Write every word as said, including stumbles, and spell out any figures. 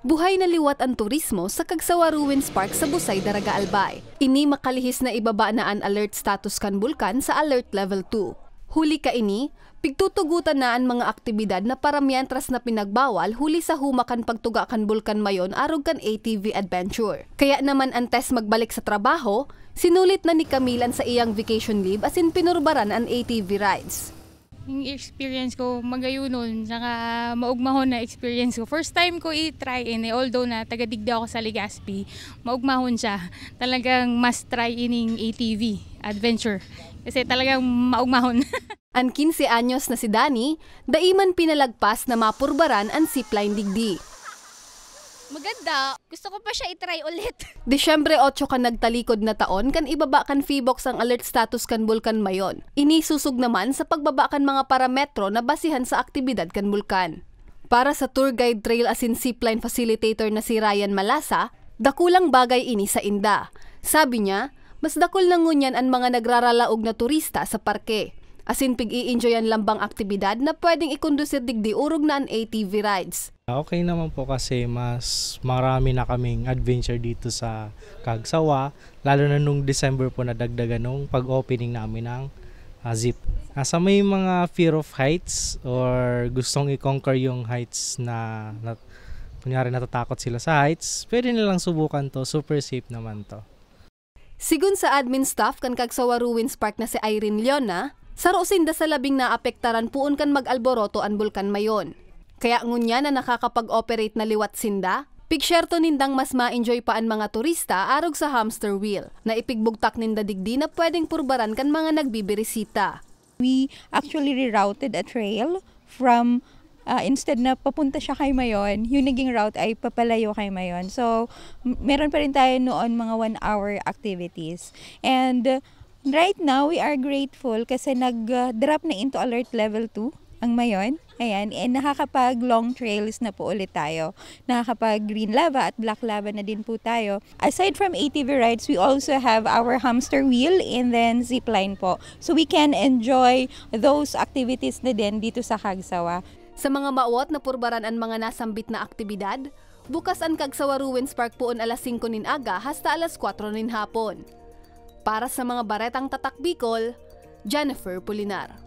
Buhay na liwat an turismo sa Cagsawa Ruins Park sa Busay, Daraga, Albay. Ini makalihis na ibaba na an alert status kan bulkan sa Alert Level two. Huli kaini, pigtutugotan na an mga aktibidad na para mientras na pinagbawal huli sa huma kan pagtuga kan Bulkan Mayon arog kan A T V adventure. Kaya naman antes magbalik sa trabaho, sinulit na ni Camille an saiyang vacation leave asin pinurbaran an A T V rides. Yung experience ko, magayunon, saka maugmahon na experience ko. First time ko i-try ini, although na taga digdi ako sa Legazpi, maugmahon siya. Talagang must try ining A T V adventure. Kasi talagang maugmahon. An quince anyos na si Danny, dai man pinalagpas na mapurbaran an zipline digdi. Maganda. Gusto ko pa siya i-try ulit. Disyembre otso kan nagtalikod na taon kan ibaba kan PHIVOLCS ang alert status kan Bulkan Mayon. Ini susog naman sa pagbaba kan mga parametro na basihan sa aktibidad kan bulkan. Para sa tour guide, trail asin zipline facilitator na si Ryan Malasa, dakulang bagay ini sainda. Sabi niya, mas dakul na ngunyan an mga nagraralaog na turista sa parke. Asin pig-i-enjoyan lambang aktibidad na pwedeng ikondusir digdi orog na an A T V rides. Okay naman po kasi mas marami na kaming adventure dito sa Cagsawa, lalo na nung December po nadagdagan nung pag-opening namin ng, ah, zip. Ah, sa may mga fear of heights or gustong i-conquer yung heights na, na kunyari natatakot sila sa heights, pwede nilang subukan 'to, super safe naman 'to. Sigon sa admin staff kan Cagsawa Ruins Park na si Irene Leona, saro sinda sa labing naapektaran poon kan mag-alboroto an Bulkan Mayon. Kaya ngunyan na nakakapag-operate na liwat sinda, pigsyerto nindang mas ma-enjoy pa an mga turista arog sa hamster wheel na ipigbugtak ninda digdi na pwedeng purbaran kan mga nagbibirisita. We actually rerouted a trail from, ah, instead na papunta siya kay Mayon, yung naging route ay papalayo kay Mayon. So, m-, meron pa rin tayo noon mga one-hour activities. And, uh, right now, we are grateful kasi nag, uh, drop na into alert level two ang Mayon. Ayan, and nakakapag-long trails na po ulit tayo. Nakakapag-green lava at black lava na din po tayo. Aside from A T V rides, we also have our hamster wheel and then zipline po. So we can enjoy those activities na din dito sa Cagsawa. Sa mga mawot na purbaran an mga nasambit na aktibidad, bukas an Cagsawa Ruins Park poon alas singko nin aga hasta alas kwatro nin hapon. Para sa mga Baretang Tatak Bicol, Jennifer Pulinar.